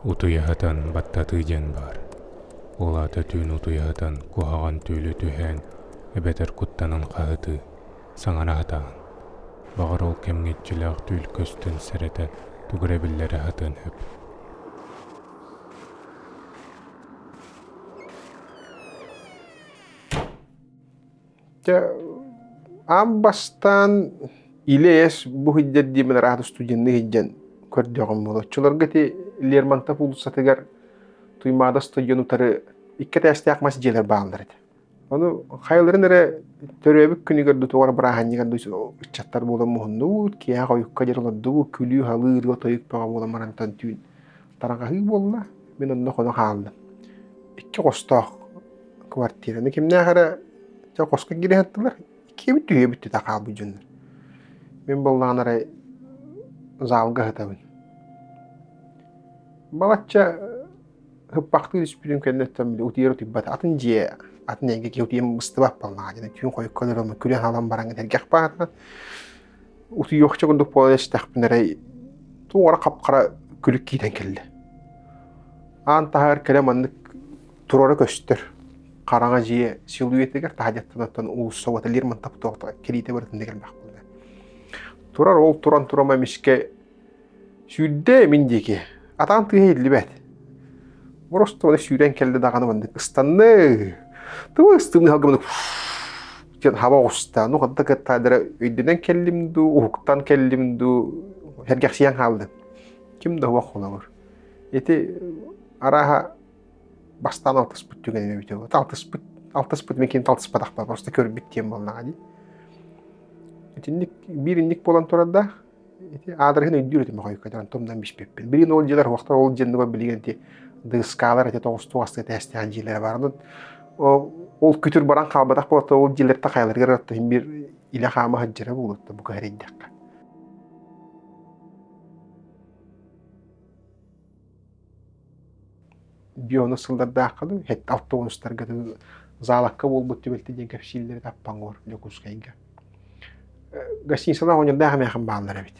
Утуйа сытан баттатыы диэн баар. Ол аата түүн утуйа сытан куһаҕан түүлү түһээн эбэтэр куттанан хаһытыы, саҥара сатаан. Баҕар ол кэмҥэ иччилээх түүл көстөн сэрэтэ тугу эрэ биллэрэ сатыан сөп. Дьэ, аан бастаан илэ-эс бу сылдьар диэмин араат студенныы сылдьан көрдөҕүм буолуо. Оччолорго ити Лермонтов уулуссатыгар Туймаада стадион утары икки этээстээх мас дьиэлэр бааллар этэ. Ону хайаларын эрэ төрөөбүт күнүгэр дуу, туох эрэ бырааһынньыгар дуу ыччаттар буолан муһуннубут, киэһэ хойукка диэри олордубут, күлүү-халыы, ырыа-тойук бөҕө буолан барантан түүн тараҕаһыы буолла. Мин онно хоно хааллым. Икки хостоох квартираны кимнээх эрэ дьэ хоско киирэ сыттылар иккиэбит түһүөбүт түтэ хаалбыт дьоннор мин буоллаҕына эрэ залга сытабын балачча ыппахтыы түспүтүм кэнниттэн били утуйар утуйбат атын дьиэ атын эйгэ киһи утуйан быстыбат буоллаҕа диэн түүн хойукка олорон күлэн хаалан баран эргэх баата утуйуохча курдук буолан истэхпинэ эрэ туох эрэ хап-хара күлүк киирэн кэллэ аан таһыгар кэлэ маннык туруора көстөр. Хараҥа дьиэ силуэтигэр таһырдьаттан оттон уулусса уота Лермонтов туохта кэлиитэ барытын кэлбэх буолла. Турар ол туран турама эмискэ сүүрдэ мин диэки. Атаан тыаһа иһиллибэт. Просто сүүрэн кэллэ даҕаны маннык ыстанны. Тугу ыстыымны халгымнык диэн хаба оҕуста. Ну ханта кыттаадара өйдөнөн кэллим дуу, уһуктан кэллим дуу, сэргэхсийэн хаалдым. Ким да уох холобур. Ити арааһа бастаан алтыспыт түгэним эбитэ буолуо. Алтыспыт, алтыспыт мин ким алтыспатахпар просто көрбүт диэн буоллаҕа дии. Итинник биир инник буолан турардаах. Ити аадырыһын өйдүүр этим хойукка тумнан биспиппин. Билигин ол дьиэлэр уохтар ол дьиэннэ билигин ити дыскаалар ити тоҕустуу астыы тээстээх дьиэлэрэ баар. Онон ол күтүр баран хаалбатах буолта ол дьиэлэртэ хайаларыгар биир илэ хаама сылдьара буолуотта бу кэһэрийдэххэ. Биону сыллардаахха дуу, 60-устарга заалакка буолбут түбэлтэ диэн кэпсииллэрэ Таппаҥуор Дьокуускайга. Гостиницалаах оҕонньордоох эмээхин бааллар эбит.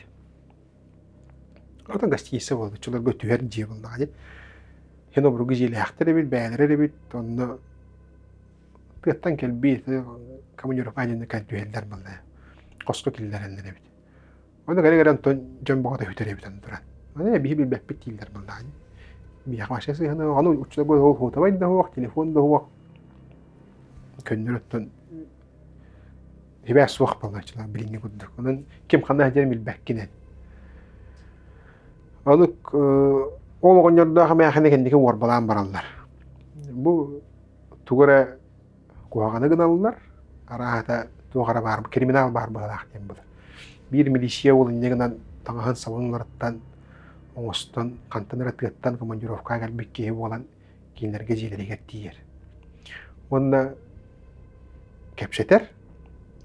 Оттон гостиница буолбут, оччолорго түһэр дьиэ буоллаҕа дии. Хин обургу дьиэлээхтэр эбит, бэйэлэрэ эбит, онно тыаттан кэлбит командировка диэн түһэллэр буолла. Хоско киллэрэллэр эбит. Ону кэлэ кэлэн онтон дьон бөҕөтө сүтэр эбит аны туран. Аны биһи билбэппит дииллэр буоллаҕа. Биһиэхэ вообще сыһыана аны уччутарга ол суотабай да суох, телефон да суох. Көннөрү оттон сибээс суох буоллааччылар билиҥҥи курдук. Онон ким ханна сылдьарын билбэккин эн. Ону ол оҕонньордоох эмээхини кэнники уорбалаан бараллар. Бу тугу эрэ куһаҕаны гыналлар, арааһата туох эрэ баар, криминал баар быһыылаах диэн буолар. Биир милиция уол инньэ гынан таҥаһын салыннарыттан оҥостон, хантан эрэ тыаттан командировкаҕа кэлбит киһи буолан кинилэргэ дьиэлэригэр тиийэр. Уонна кэпсэтэр,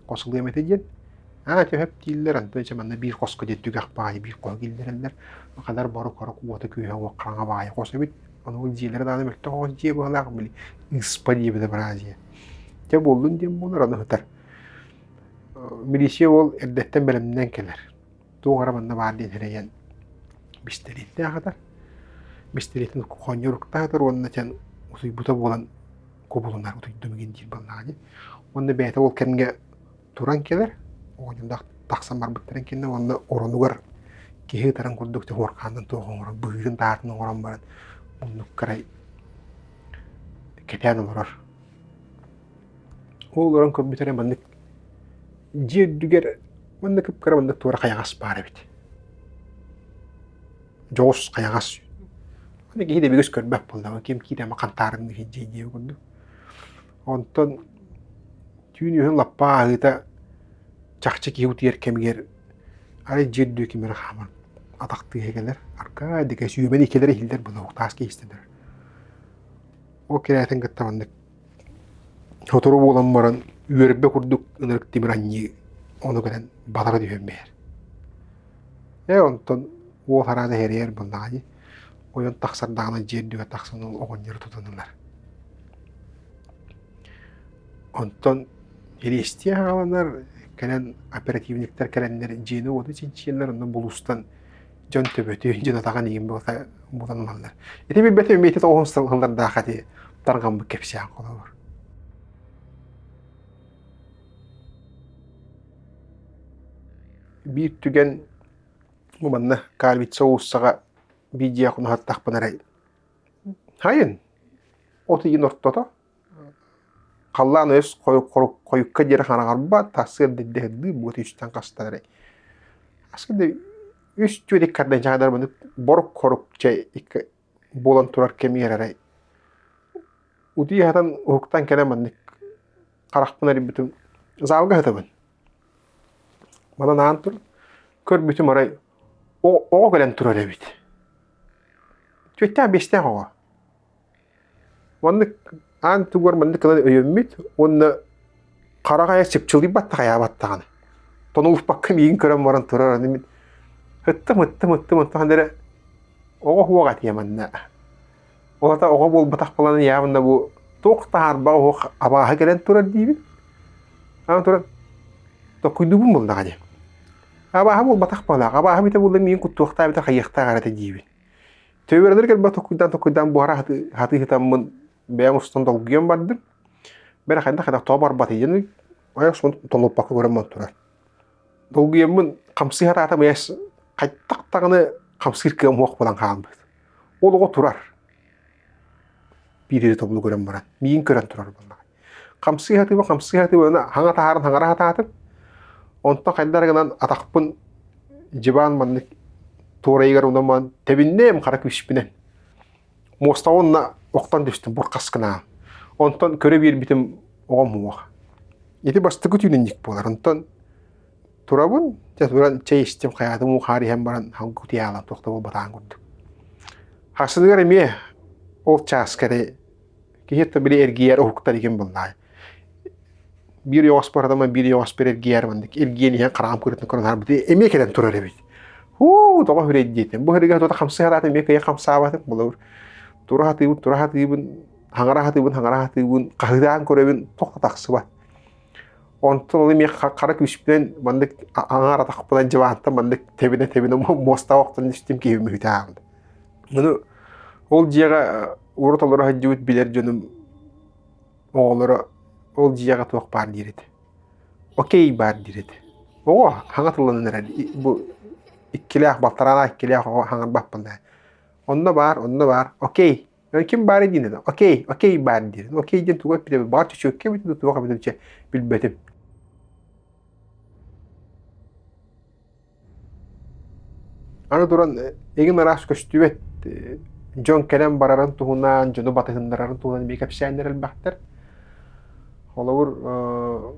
хосулуом этэ диэн, аа төһөп дииллэр, онтон дьэ манна биир хоско диэн түгэх баайы биир хоһу киллэрэллэр. Ханар борук-хорук уота күүһэ уох хараҥа баайы хос эбит. Ону ол дьиэлэрэ даҕаны мөлтөх оҕус дьиэ быһалаах, били ыыспа диэбитэ быраазия. Дьэ буоллун диэн буолар, аны сытар. Милиция уол эрдэттэн бэлэмнэнэн кэлэр. Туох эрэ манна баар диэн сэрэйэн бистэлиэттээх атар. Бистэлиэтин хонньоруктаатар уонна тэн утуйбута буолан кубулунар утуйдум игин диир буоллаҕа дии. Уонна бэйэтэ ол кэмҥэ туран кэлэр, оҕонньордоох тахсан барбыттарын кэннэ уонна оронугар киһи ытарын курдук хуорхаанын туох оҥорон, быһыытын-таһаатын оҥорон баран муннукка кэтээн олорор. Ол олорон көрбүт эрэ маннык дьиэ үрдүгэр манна кып-кыра маннык туора хайаҕас баар эбит. Дьоҕус хайаҕас. Аны киһи дэбигис көрбөт буоллаҕа, ким киирэ хантаарыннык дьиэ диэбит курдук. Онтон Түүн үһүн лаппа ааһыыта чахчы киһи утуйар кэмигэр арай дьиэ үрдүгэр ким эрэ хааман атах тыаһа кэлэр. Аркаа диэки сүүмэни иккилэрэ иһиллэр буолуох таас киһи истэнэр. Ол кирээтин кытта маннык сотору буолан баран үөрбэ курдук ынырык тимир анньыы ону кэлэн батара түһэн биһэр. Ээ онтон уол хараана иһэрийэр буоллаҕа дии. Ойон тахсар даҕаны дьиэ үрдүгэр тахсан ол оҕонньору тутан ылар. Онтон силиэстийэ саҕаланар, кэлэн оперативниктар кэлэннэр дьиэни-уоту чинчийэллэр, онно булуустан Дьон төбөтүн, дьон атаҕын иһин буолан ылаллар. Ити билбэтим эмиэ ити тоҕуһун сыллардаах ити тарҕаммыт кэпсээн холобур. Биир түгэн бу манна Кальвица уулуссаҕа биир дьиэ хонуһаттахпына эрэ хайын от ыйын ортото Халлаан өс хойукка диэри хараҥарбат, тахсыар дэрдэһэрдии буот үстэн хастар эрэ. Аскы үс түөрт иккардын дьаһадар маны борук-хорук чэй икки буолан турар кэмигэр эрэ утуйа сытан уһуктан кэлэн маннык харахпын арыйбытым залга сытабын. Манан аан тур көрбүтүм арай оҕо кэлэн турар эбит. Түөртээх биэстээх оҕо. Маннык аан тугар маннык гынан өйөммүт уонна хараҕа айа чыпчылыйбат да хайаабат даҕаны. Тонулуспакка миигин көрөн баран турар аны мин ыттым ыттым ыттым онтон эрэ оҕо уһуох этиэ манна. Ол ата оҕо буолбатах буолан явно бу туох таһаарбах уһуох абааһы кэлэн турар диибин. Аны туран токуйдуубун буллаҕа дии. Абааһы буолбатах буолаах. Абааһы бүтэ буолла миигин куттуохтаах эбэтэр хайыахтаах эрэ этэ диибин. Төбөрөнөр кэлбэт токуйдаан токуйдаан буһара хатыы сытаммын бэйэм устан долгуйан бардым. Бэрэ хайдах хайдах тоҕо барбатый диэн айах суон тонолуппакка көрөн турар. Долгуйаммын хамсыы хатаатам ыйас хайдах даҕаны хамсыыр кыам суох буолан хаалбыт. Ол оҕо турар. Биир тобулу көрөн баран миин көрөн турар буоллаҕа. Хамсыы хатыыба хамсыы хатыыба хаҥа таһааран хаҥара хатаатым. Онтон хайдах гынан атахпын дьыбаан маннык туорайыгар унаман тэбиннэм хара күүспүнэн. Муостаҕа уонна охтон түстүм бурхас гынаан. Онтон көрө биэрбитим оҕом уох. Ити бастакы түүнүнньүк буолар. Онтон турабын, дьэ туран чэй истим, хайаатым уу хаар иһэн баран халгы утуйаалам туох да буолбатаҕын курдук. Хасыныгар эмиэ ол чааска эрэ Киһи то били эргийэр уһуктар игин буллаай. Биир ойоҕоспор атама биир ойоҕоспор эргийэр маннык эргийэн иһэн хараҕым кырытын көрөн харбыт эмиэ кэлэн турар эбит. Һуу, тоҕо хүрэй диэтим. Бу хырыга тута хамсыы хараатым эмиэ кыйа хамсаабатым. Булабыр. Тура хатыыбын, тура хатыыбын, хаҥара хатыыбын, хаҥара хатыыбын, хаһыытаан көрөбүн, туох да тахсыбат. Онтон ол эмиэ хара күүспүнэн маннык аҥаар атахпынан дьыбаантан маннык тэбинэ-тэбинэ муостаҕа охтон түстүм киһим үһүтэ Ону ол дьиэҕэ урут олоро сылдьыбыт билэр дьонум оҕолоро ол дьиэҕэ туох баар диир этэ. Окей баар диир этэ. Оҕо хаҥа тылланан эрэр бу иккилээх балтараалаах иккилээх оҕо хаҥарбаппын да. Онно баар, онно баар, окей. Ким баар диин этэ. Окей, окей баар диир. Окей диэн тугу эппитэ баҕар чөчүөккэ эбитэ дуу туох эбитэ чэ билбэтим. Аны туран, эҥин араас көстүбэт дьон кэлэн барарын туһунан, дьону батыһыннарарын туһунан эмиэ кэпсээннэр элбэхтэр. Холобур,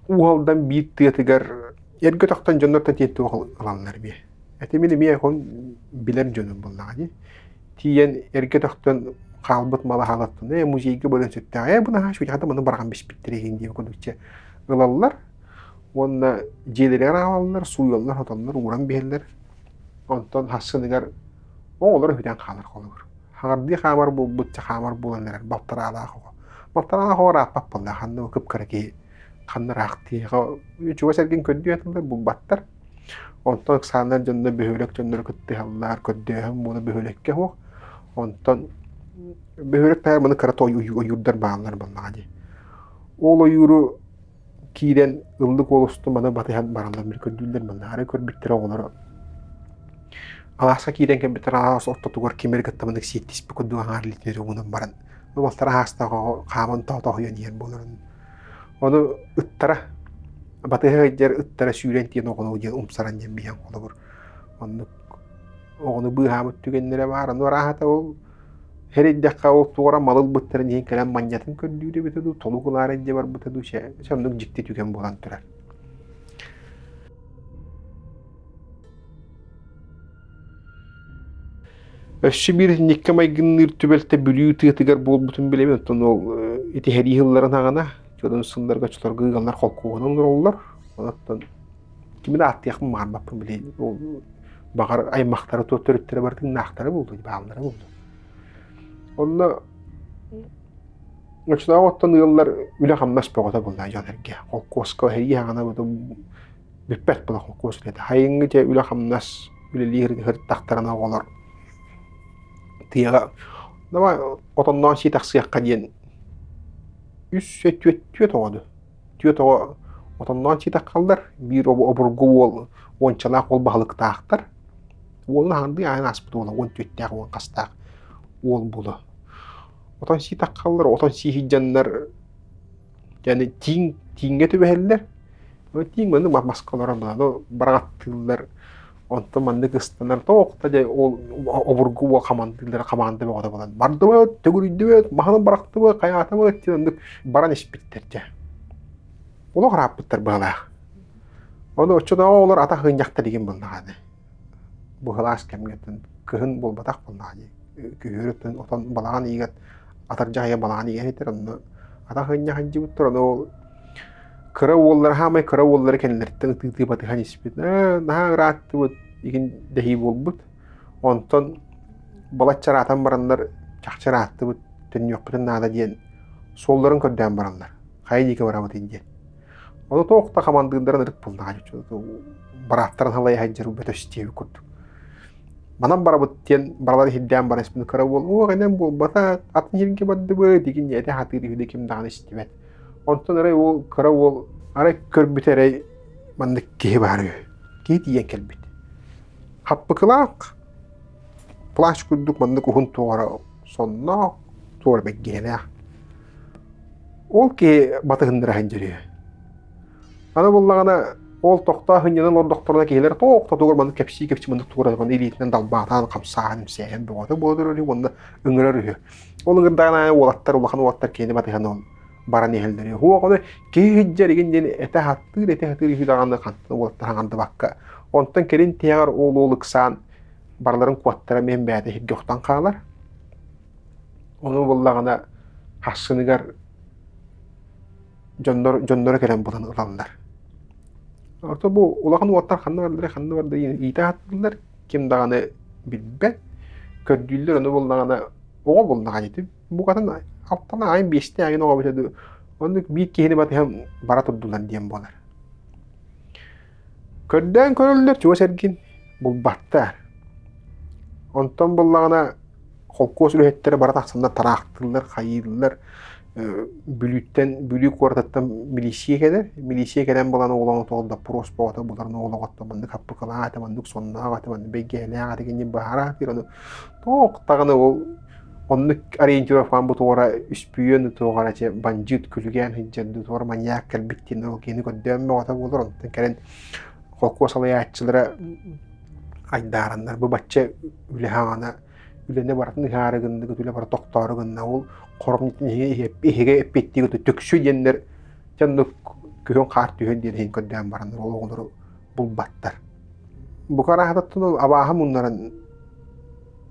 Уу Алдан биир тыатыгар эргэ өтөхтөн дьоннортон тиийэн туох ылаллар эмиэ. Эти мин эмиэ хон билэр дьонум буоллаҕа дии. Тиийэн эргэ өтөхтөн хаалбыт мала хаалаттын, ээ музейга барыан сөптөөх, ээ бу наһаа үчүгэй хата маны барҕан биспиттэр иһин диэн курдук чэ ылаллар. Уонна дьиэлэригэр аҕалаллар, сууйаллар, хотоннор ууран биһэллэр. Онтон хассыныгар оҕолор үһүтэн хаалар холобур. Хаҥардыы хаамар буолбут, чэ хаамар буолан эрэр балтараалаах оҕо. Балтараалаах оҕо ырааппат буолла, ханна кып-кыра киһи ханна ыраахтыаҕа чугас эргин көрдүү сатыыллар, булбаттар. Онтон ыксааннар дьонно бөһүөлэк дьонноро кыттыһаллар, көрдөөһүн буола бөһүөлэккэ суох. Онтон бөһүөлэк таһыгар маны кыра ойуурдар бааллар буоллаҕа дии. Ол ойууру Киирэн ыллык уол устун маны батыһан бараллар били көрдүүллэр манна арай көрбүттэрэ оҕолоро алааска киирэн кэлбиттэр алаас ортотугар ким эрэ кытта маннык сиэттиспит курдук аҥаар илиитин уунан баран балтара аастаах оҕо хааман тоотоһуйан иһэр буоларын ону ыттара батыһа сылдьар ыттара сүүрэн тиийэн оҕону диэн умсаран диэн биһэн холобур оннук оҕону быыһаабыт түгэннэрэ баар ону арааһата ол Хэрийдэххэ ол туора малы ылбыттарын иһин кэлэн манньатын көрдүүр эбитэ дуу, толук ылаары илдьэ барбыта дуу, чэ, соннук дьикти түгэн буолан турар. Өссө биир итинниккэ майгынныыр түбэлтэ Бүлүү тыатыгар буолбутун билэбин. Оттон ол ити сэрии сылларын саҕана, дьонун сылларга оччолорго ыаллар холкуоһунан олороллор. Оттон кими да ааттыахпын баҕарбаппын били ол баҕар аймахтара туох төрүттэрэ бары тыыннаахтара буолуо бааллара буолуо. Онно оччотооҕу оттон ыаллар үлэ-хамнас бөҕөтө буолла дьон эргэ. Холкуоска сэрии саҕана бүппэт буола холкуос үлэтэ. Хайыҥҥы дьэ үлэ-хамнас. үлэлии сырыттахтарына оҕолор тыаҕа давай отонноон сии тахсыахха диэн үс түөрт түөрт оҕо дуу түөрт оҕо отонноон сии таххаллар биир обургу уол уончалаах уол баһылыктаахтар уолун аһандыы аайын ааспыт уола уон түөртээх уон хастаах уол буолуо отон сии таххаллар отон сии сылдьаннар Яғни тииҥ тииҥҥэ түбэһэллэр. Тииҥ маннык маска олорон буолан бараҕаттыыллар. Онтон маннык ыстанар тоох да дьэ ол обургу уол хамандыыллара хамаанда бөҕөтө буолан бардыбыт, төгүрүйдүбүт, маһынан барахтыбыт, хайаатыбыт диэн оннук баран испиттэр дьэ. Олох ырааппыттар быһалаах. Ону оччотооҕу оҕолор атах ыынньахтар игин буоллаҕа быһылаас кэмҥэ кыһын буолбатах буоллаҕа дии. Күһүөрү отон балаҕан ыйыгар атырдьах ыйа балаҕан ыйыгар этэр онно атах ыынньах илдьибиттэр ону ол кыра уоллара хаамай кыра уоллара кэннилэриттэн ытыы-ытыы батыһан испит ээ наһаа ырааттыбыт игин дэһии буолбут онтон балачча ыраатан бараннар чахчы ырааттыбыт төннүөхпүтүн наада диэн суолларын көрдөөн бараллар хайа диэки барабытый диэн Ону туох да хамандыырдарын ытык буллаҕа барааттарын халайа сылдьар бөтөс диэбит курдук. Манан барабыт диэн баралар иһирдээн баран испин кыра уол уох инэн буолбата атын сиргэ бардыбыт игин этэ хатыыр үһү ким даҕаны истибэт. Онтон арай уол кыра уол арай көрбүтэ эрэй маннык киһи баар үһү. Киһи тиийэн кэлбит. Хаппыкылаах плащ курдук маннык уһун туора сонноох туора бэггиһэлээх Ол киһи батыһыннара сылдьар үһү. Аны буоллаҕына ол тохтоо сынньанан олордохторуна киһилэр тоох-тотугар маннык кэпсии-кэпсии маннык тугу эрэ илиитинэн далбаатаан хамсааһын имсээһин бөҕөтө буола үһү уонна ыҥырар үһү. Ол ыҥырдаҕын аайы уолаттар улахан уолаттар киһини батыһан ол баран иһэллэр үһү. Уох ону киһи сылдьар игин диэн этэ сатыыр этэ сатыыр үһү даҕаны хантан уолаттар хаҥардыбакка. Онтон кэлин тиһэҕэр ол уол ыксаан барыларын куоттара миэн бэйэтэ иһиргэ охтон хаалар. Ону буллаҕына ахсыныгар дьоннор дьонноро кэлэн булан ылаллар. Ото бу улахан уоттар ханна бардылар ханна барда иитэ ааттыыллар ким даҕаны билбэт. Көрдүүллэр ону буллаҕына оҕо буллаҕа ити букатын алтан аайын биэстэ аайын оҕо эбитэ дуу оннук биир киһини батыһан бара турдулар диэн буолар. Көрдөөн көрөллөр чугас эргин булбаттар. Онтон буллаҕына холкуос үлэһиттэрэ бары тахсаннар тараахтыыллар, хайыыллар. Бүлүүттэн, Бүлүү куоратыттан милииссийэ кэлэр. Милииссийэ кэлэн балан оҕолоон тоҕо доппуруос бөҕөтө буларын оҕолоҕоттон маннык хаппыкалаах этэ, маннык сонноох этэ, маннык бэйгэлээх этэ кинини быһаара сатыыр. Ону туох даҕаны ол оннук ориентировкаҕын бу туора үспүйүөн туох эрэ чэ бандьыыт күлүгээн сылдьар дуу, туора маньяк кэлбит диэн ол киһини көрдөөн бөҕөтө буолар. Онтон кэлэн холкуос салайааччылара айдаараннар бу бачча үлэ хаҥана үлэни барытын ыһаары гынныгыт үлэ бары тохтоору гынна ол хоромньутун иһигэ эппиэттиир төксү диэннэр дьоннук күһүн хаар түһэн диэн иһин көрдөөн бараннар ол оҕолору булбаттар бука арааһататтан ол абааһы муннаран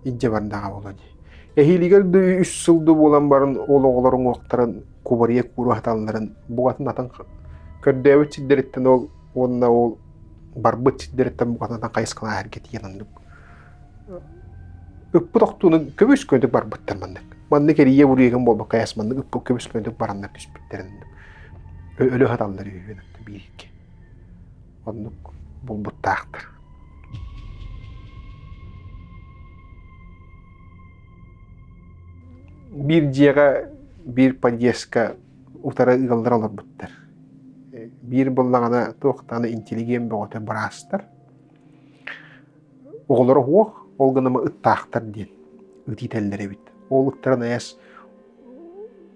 илдьэ бардаҕа буолуо дии эһиилигэр да үс сыл да буолан баран ол оҕолор уҥуохтарын кубарыйа куура сыталларын бугатын атын көрдөөбүт сирдэриттэн ол уонна ол барбыт сирдэриттэн букатын атын хайысхалаах эргитийэн оннук ыппыт охтууну көбүс көнөтүк барбыттар маннык. Маннык эрийэ буруйган буолбакка айас маннык ыппыт көбүс көнөтүк бараннар түспүттэрин өлө саталлар үһү бииргэ. Оннук булбуттаахтар. Биир дьиэҕэ биир подъездка утары ыаллар олорбуттар. Биир буоллаҕына туох даҕаны интеллигент бөҕөтө быраастар. Оҕолоро суох, ол гынан ыттаахтар диэн ыт иитэллэр эбит. Ол ыттарын айас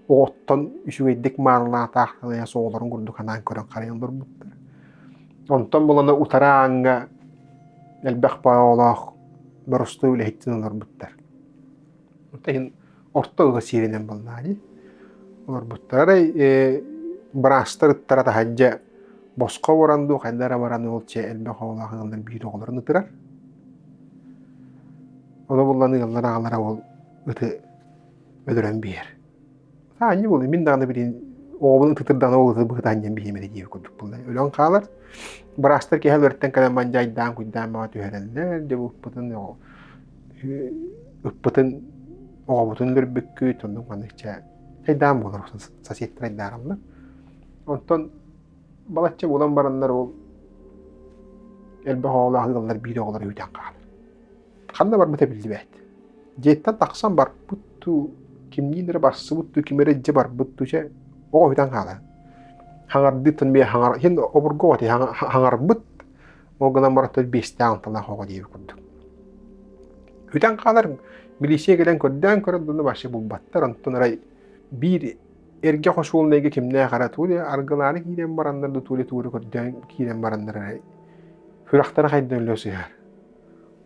оҕоттон үчүгэйдик маанылаатаахтан айас оҕолорун курдук анаан көрөн харайан олорбуттар. Онтон булана утары ааҥҥа элбэх оҕолоох боростуой үлэһиттэн олорбуттар. Иһин орто ыла сиэринэн буоллаҕа дии. Олорбуттар арай быраастар ыттара таһырдьа босхо баран дуу хайда эрэ баран ол чэ элбэх оҕолоох ыаллар биир оҕолорун ытырар. Ону буллан ыаллар аҕалара ол ыты өлөрөн биэр. Аанньа буолуо мин даҕаны билин оҕобун ытытырдаҕына ол ыты быһыта анньан биһиэм эрэ диэбит курдук буолла. Өлөн хаалар. Быраастар киһи өлөртөн кэлэн мандьайдаан куйдаан баҕа түһэрэллэр дьэ бу ыппытын ыппытын оҕобутун өлөрбүккүт оннук маннык чэ айдаан буолар соседтар айдаараллар. Онтон балачча буолан бараннар ол элбэх оҕолоох ыаллар биир оҕолоро үүтэн хаалар. Ханна барбыта биллибэт. Дьиэттэн тахсан барбыт дуу, кимниин эрэ барсыбыт дуу, ким эрэ дьэ барбыт дуу, чэ, оҕо бүтэн хаалар. Хаҥардыыттан бэйэ хаҥар, иһин обургу оҕо хаҥарбыт, ол гынан баран биэстээх алталаах оҕо диэбит курдук. Бүтэн хаалар, милиция кэлэн көрдөөн көрөн донно вообще булбаттар, онтон арай биир эргэ хочуолунайга кимнээх эрэ тугу аргылаары киирэн бараннар да тугу тугу көрдөөн киирэн бараннар эрэ сүрэхтэрэ хайдан өлө сыһар.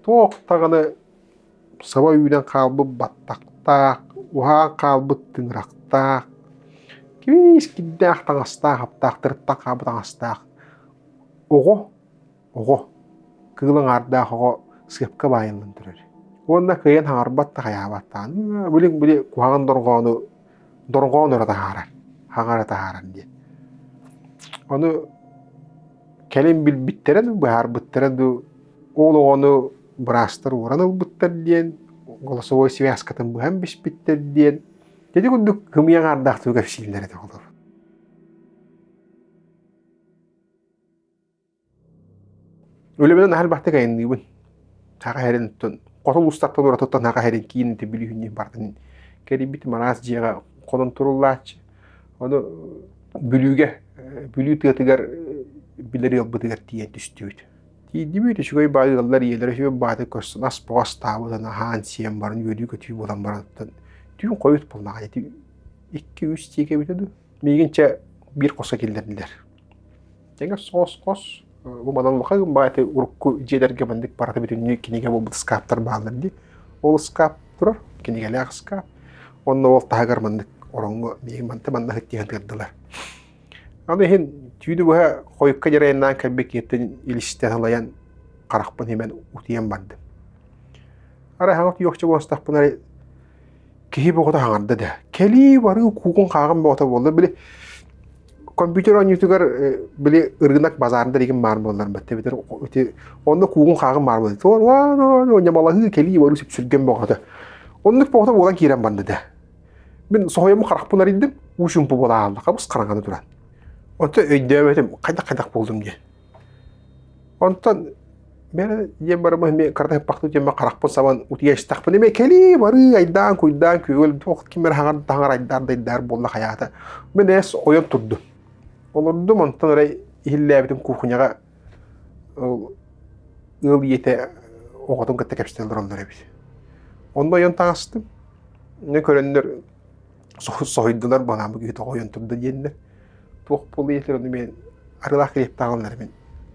Туох даҕаны саба үүнэн хаалбыт баттахтаах, уһаан хаалбыт тыҥырахтаах, кибиис кирдээх таҥастаах, аптаах, тырыттан хаалбыт таҥастаах оҕо, оҕо, кыыл аҥаардаах оҕо сыапка баайыллан турар. Уонна кыайан хаҥарбат да хайаабат даҕаны, билин били куһаҕан дорҕоону дорҕоон эрэ таһаарар, хаҥара таһаарар диэн. Ону кэлин билбиттэрэ дуу, быһаарбыттара дуу, ол оҕону быраастар уоран ылбыттар диэн, голосовой связкатын быһан биспиттэр диэн, ити курдук кымыйа аҥаардаахтык кэпсииллэр этэ олор. Үлэбинэн наһаа элбэхтик айанныыбын. Саха сирин оттон хоту улуустартан уратыттан Саха сирин киин ити Бүлүүһүннүүн бардын кэрийбитим араас дьиэҕэ хонон туруллааччы. Ону Бүлүүгэ, Бүлүү тыатыгар билэр ыалбытыгар тиийэн түстүбүт. Тиийдибит, үчүгэй баай ыаллар ийэлэрэ үчүгэй баайдык көрсөн ас бөҕө астаабытын аһаан-сиэн баран үөрүү-көтүү буолан баран түүн хойут буоллаҕа ити 2-3 диэки эбитэ дуу. Миигин чэ биир хоско киллэрдилэр. Тэҥэ соҕус хос бу манан улахан баайты урукку дьиэлэргэ маннык барыта бүтүннүү кинигэ буолбут ыскааптар бааллар дии. Ол ыскаап турар, кинигэлээх ыскаап. Онно ол таһыгар маннык ороҥҥо миигин манта манна сыттыһан тыырдылар. Аны иһин түүнү быһа хойукка дьарайаннаан кэлбит киһиттэн илистэ салайан харахпын химэн утуйан бардым. Арай хаҥа утуйуохча буолстахпына эрэ киһи бөҕөтө хаҥарда да. Кэлии барыы куукун хааҕын бөҕөтө буолла. Били компьютер оонньуутугар били ырыынак базарында дигин баар буоллар бэтте битер ити онно куугун хааҕын баар буолла. Ньамалаһыы кэлии барыы сүпсүлгэн бөҕөтө. Оннук бөҕөтө буолан киирэн барда да. Мин соһуйаммын харахпын арыйдым, уу чуумпу буола хаалла, хабыс хараҥаны туран. Онтон өйдөөбөтүм, хайдах-хайдах буоллум диэн. Онтон бэрэ диэн бараммын эмиэ карта ыппахтыы диэммин харахпын сабан утуйа истэхпинэ эмиэ кэлии барыы айдаан куйдаан күөл туох ким эрэ хаҥар таҥар айдаар дайдаар буолла хайаата. Мин эс ойон турдум. Олордум онтон эрэ иһиллээбитим кухняҕа ол ыал ийэтэ оҕотун кытта кэпсэтэ олороллор эбит. Онно ойон таҕыстым. Аны көрөннөр соһуйдулар банааммыт киһи тоҕо ойон турда диэннэр. Туох буолла диэтилэр ону мин арыылаах килиэптээҕиннэр мин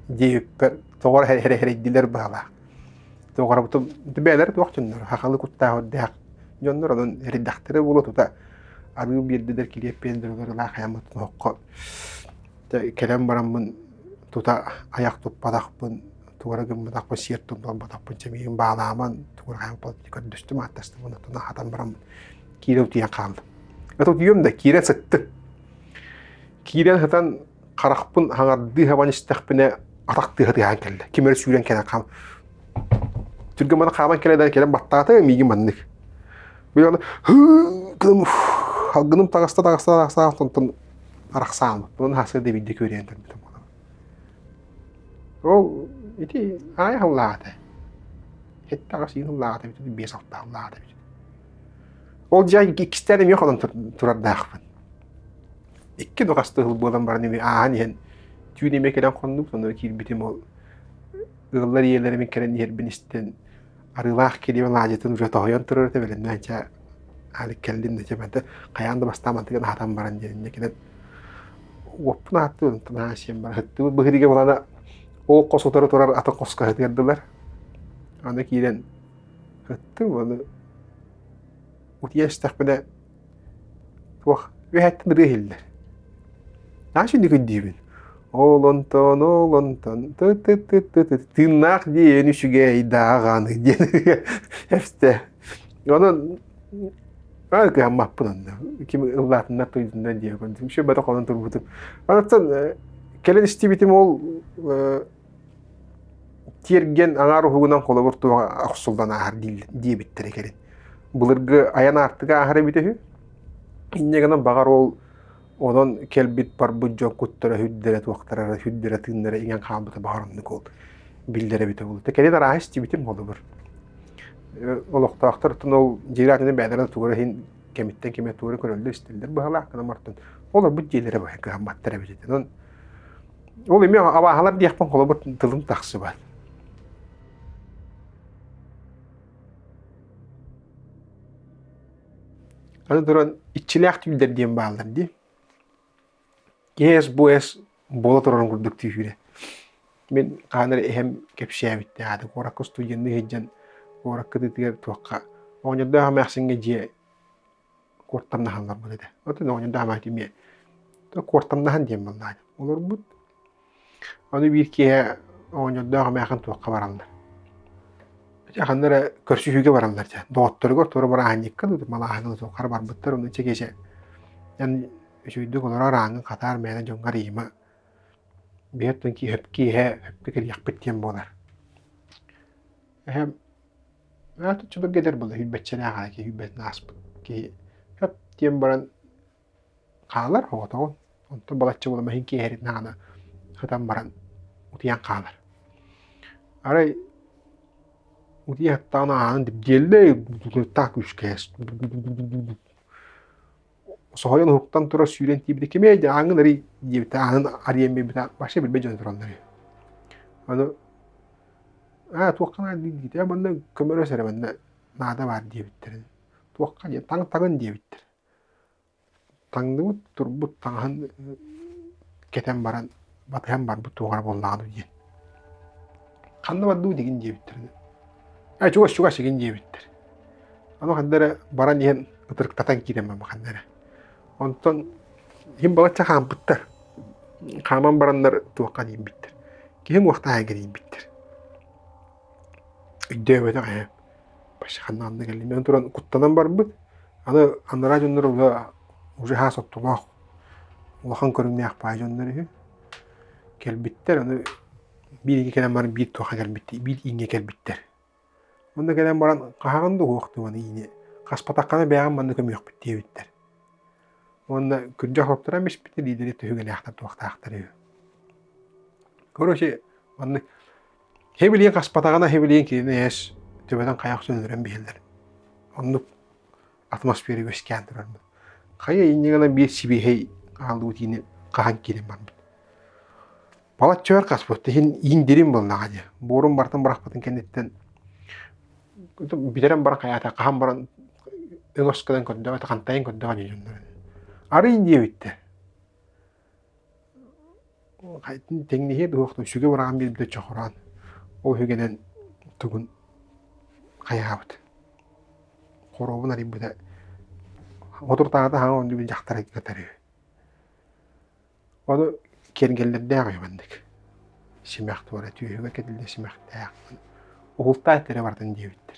диэбиппэр тоҕо эрэ эрэйдилэр быһалаах. Тоҕо эрэ бэйэлэрэ туох дьоннор хахалы куттаах үрдээх дьоннор онон эрэйдэхтэрэ буолуо тута арыы биэрдилэр килиэп биэрдилэр арыылаах айаммыт оһоххо кэлэн бараммын тута айах туппатахпын тугу эрэ гымматахпын сиэр тумнарбатахпын чэ миигин баалааман тугу эрэ хайаан көрдөстүм ааттастым онтон аһатан баран киирэ утуйан хааллым это утуйуом да киирэн сыттым киирэн сытан харахпын хаҥардыы хабан истэхпинэ атах тыаһа тыаһаан кэллэ ким эрэ сүүрэн кэлэн хаам түргэн маны хааман кэлэн кэлэн баттаата миигин маннык билэн алгыным таҕыста таҕыста таҕыста онтон арахсааммыт онон хаска да биирдэ күөрэйэн турбутум Ол ити аайы ыллаата. Хетте сиин ыллаата эбит, 5-6 ыллаата эбит. Ол дьэ иккистээн эмиэ хонон турардаахпын. Икки нухасты ыл буолан баран эмиэ ааһан иһэн түүн эмиэ кэлэн хоннубут, онно киирбитим ол ыаллар ийэлэрим кэлэн иһэрбин истэн арыылаах килиэп алаадьытын уже тоһуйан турар этэ бэлэмнээн чэ Алик кэллин да чэ хайаан да бастаан мантыгын аһатан баран диэн инньэ кэлэн уоппун ааттыы онтон аа сиэн баран сыттыбыт быһыырыга булана ол хос утары турар атын хоско сытыардылар аны киирэн сыттым аны утуйа истэхпинэ Туох үөһэттэн ырыа иһиллэр. Наһаа үчүгэй өйдүүбүн. Ол онтон, ол онтон, ты-ты-ты-ты тыыннаах диэн үчүгэй даҕаны диэн эстэ. Онон аа кыһаммаппын онно. Ким ыллаатыннар туйдуннар диэбин. Үчүгэй бөтөх онон турбутум. Онтон кэлэн истибитим ол тиэргэн аҥаар уһугунан холобур туоҕа охсуллан ааһар диэбиттэрэ кэлин. Былыргы айан аартыга ааһар эбитэ үһү. Инньэ гынан баҕар ол онон кэлбит барбыт дьон куттара сүрдэрэ туохтара сүрдэрэ тыыннара иҥэн хаалбыта баҕар оннук ол биллэр эбитэ буолуо. Кэлин арааһы истибитим холобур. Олохтоохтор оттон ол дьиэлээх бэйэлэрин тугу эрэ иһин кэмиттэн кэмэ тугу эрэ көрөллөр-истэллэр быһалаах гынан мартан олорбут дьиэлэрэ быһа кыһамматтар эбит. Онон ол эмиэ абааһылар диэхпин холобур тылым тахсыбат. Аны туран иччилээх түүллэр диэн бааллар дии. Киэс бу эс буола турарын курдук түүрэ. Мин хаһан эрэ эһэм кэпсээбиттээх аата куоракка студенныы сылдьан куоракка кытыытыгар туохха оҕонньордоох эмээхсиҥҥэ дьиэ куортамнаһалларбыт этэ. Оттон оҕонньордоох эмээхсин эмиэ куортамнаһан диэн буоллаҕа. Олорбут. Аны биир киэһэ оҕонньордоох эмээхин туохха бараллар. Дьэ ханна эрэ көрсүһүүгэ бараллар дьэ. Доҕотторугар туора бырааһынньыкка дуу, малааһыҥҥа дуу хара барбыттар. Онно чэ киэсэ эн үчүгэйдик олорор ааҥҥын хатаар мээнэ дьоҥҥор ыйыма. Биһиэттэн киэһэ сөпкө кэлиэхпит диэн буолар. Эһэм чөбөргө эдэр буолла сүүрбэччэлээх аҕай киһи сүүрбэтин ааспыт киһи сөп диэн баран хаалар оҕотоҕун. Онтон балачча буолан иһин киэһэрин аана сытан баран утуйан хаалар. Арай утуйа сыттаҕына аанын дибдиэллэй таах күүскэ соһуйан уһуктан турар сүүрэн тиийбитэ кимий дии ааҥҥын арый диэбитэ аанын арыйан биэрбитэ вообще билбэт дьоно тураллар үһү. Аны аа туохха наада диэтэ манна көмөлөс эрэ манна наада баар диэбиттэр. Туохха диэн таҥ таҥын диэбиттэр. Таҥныбыт турбут таҥаһын кэтэн баран батыһан барбыт туох эрэ буоллаҕа дуу диэн. Ханна бардыы дигин диэбиттэр. Ээ чугас чугас игин диэбиттэр. Аны ханна эрэ баран иһэн ытырыктатан киирэн барбыт ханна эрэ. Онтон иһин балачча хаампыттар. Хааман бараннар туохха тиийбиттэр. Киһи уохтааһыгар тиийбиттэр. Өйдөөбөтөх ээ. Вообще ханна ханна кэллим. Эн туран куттанан барбыт. Аны анараа дьоннор уже уже хаас оттолоох улахан көрүҥнээх баай дьоннор үһү. Кэлбиттэр, аны биир иҥҥэ кэлэн баран биир туохха кэлбиттэр, биир ииҥҥэ кэлбиттэр. Онно кэлэн баран хаһаҕын да уһуох дуу аны иини хаспатаххына бэйэҕин манна көмүөхпүт диэбиттэр. Уонна күрдьэх хоптуран биспитэ лиидэри түһүгэлээхтэр туохтаахтар үһү. Короче, маннык Хэбилиин хаспатаҕына хэбилиин кинини эс төбөтүн хайа охсон өлөрөн биһэллэр. Оннук атмосфера үөскээн турарбыт. Хайа инньэ гынан биир сибиэһэй хаалыы тиини хаһан киирэн барбыт. Балачча өр хаспыт. Иһин иин дирин буоллаҕа дии. Буорун барытын бырахпытын кэнниттэн бүтэрэн баран хайаата хаһан баран өҥөс гынан көрдөҕө, хантайан көрдөҕө дии дьоннор. Арый диэбиттэр. Тэҥнэһиэ дуоһуохтун сүгэ быраҕан биэрбитэ чохороон ол үһүгэнэн тугун хайаабыт хоруобун арыйбыта соторутааҕыта хаҥа оннугун дьахтар кытары ону киэргэллэрдээх үһү маннык симэх туора түөһүгэр кэтиллэр симэхтээх уһултаа эрэ барытын диэбиттэр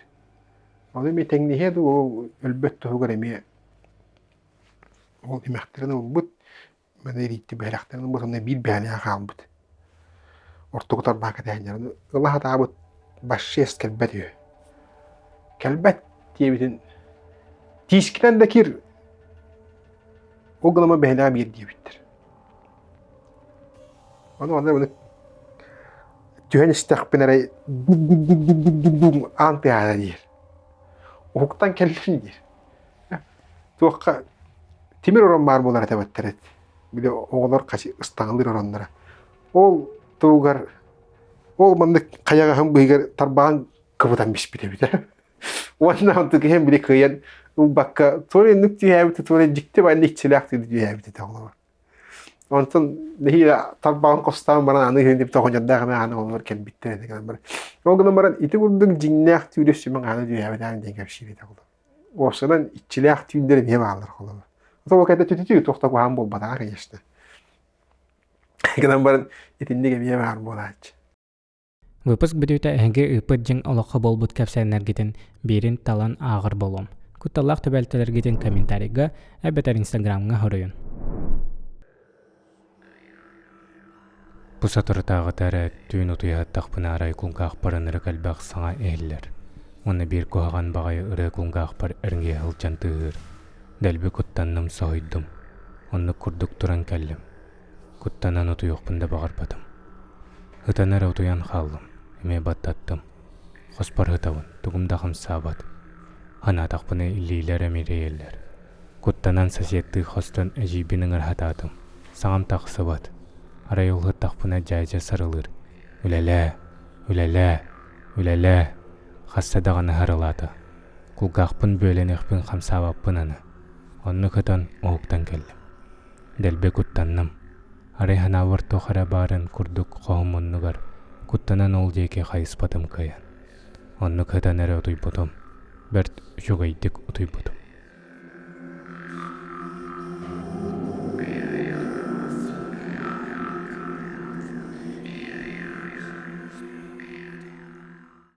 ону эмиэ тэҥнэһиэ дуу өлбөт туһугар эмиэ ол имэхтэрин ылбыт Маны ириитти бэһэлэхтэрин ылбыт уонна биир бэһэлээх хаалбыт. Ортоку тарбаах кэтэһэннэрин ыла сатаабыт башшест кэлбэт үһү. Кэлбэт диэбитин тиискинэн да кир ол гынама бэһэлэҕэ биир диэбиттэр. Ону манна маны түһэн истэхпин эрэ аан тыаһа диир. Уһуктан кэллим диир. Туохха тимир орон баар буолар этэ эбэттэр Били оҕолор ыстаҥалыыр оронноро. Ол туһугар ол маннык хайаҕаһын быыһыгар тарбаҕын кыбытан биспит эбит. Уонна онтук иһэн били кыайан ылбакка туора инник түһээбит, туора дьикти баанна иччилээх түһээбит этэ оҕолор. Онтон нэһиилэ тарбаҕын хостоон баран аны иһин диэбит оҕонньордоох эмэ ааны олорор кэлбиттэр этэ гынан баран. Ол гынан баран ити курдук дьиҥнээх түүлү сүмэҥ ааны түһээбэтэҕин диэн кэпсиир этэ оҕолор. Уопсайынан иччилээх түүннэр эмиэ бааллар холобур. Ол кэннэ түтүтүү туох да куһаҕан буолбатаҕа конечно. Гынан баран итинник эмиэ баар буолааччы. Выпуск бүтүүтэ эһиги ыыппыт дьиҥ олоххо буолбут кэпсээннэргитин биирин талан ааҕар буолуом. Кутталлаах түбэлтэлэргитин комментарийга эбэтэр инстаграмҥа хоруйун. Бу соторутааҕыта эрэ түүн утуйа сыттахпына арай кулгаахпар ынырык элбэх саҥа иһиллэр уонна биир куһаҕан баҕайы ырыа кулгаахпар эргийэ сылдьан тыаһыыр. Дэлби куттанным, соһуйдум. Оннук курдук туран кэллим. Куттанан утуйуохпун да баҕарбатым. Ытан эрэ утуйан хааллым, эмиэ баттаттым. Хоспор сытабын, тугум да хамсаабат. Санаатахпына илиилэр эмирэйэллэр. Куттанан соседтыы хостон эдьиийбин ыҥыра сатаатым. Саҥам тахсыбат. Арай ол сыттахпына дьээдьэ сарылыыр. Үлэлээ, үлэлээ, үлэлээ, хаста даҕаны сарылаата. Кулгаахпын бүөлэниэхпин хамсаабаппын аны. Оннук ытан уһуктан кэллим. Дэлби куттанным. Арай санаабар туох эрэ баарын курдук хоһум муннугар куттанан ол диэки хайыспатым кыайан. Оннук ытан эрэ утуйбутум. Бэрт үчүгэйдик утуйбутум.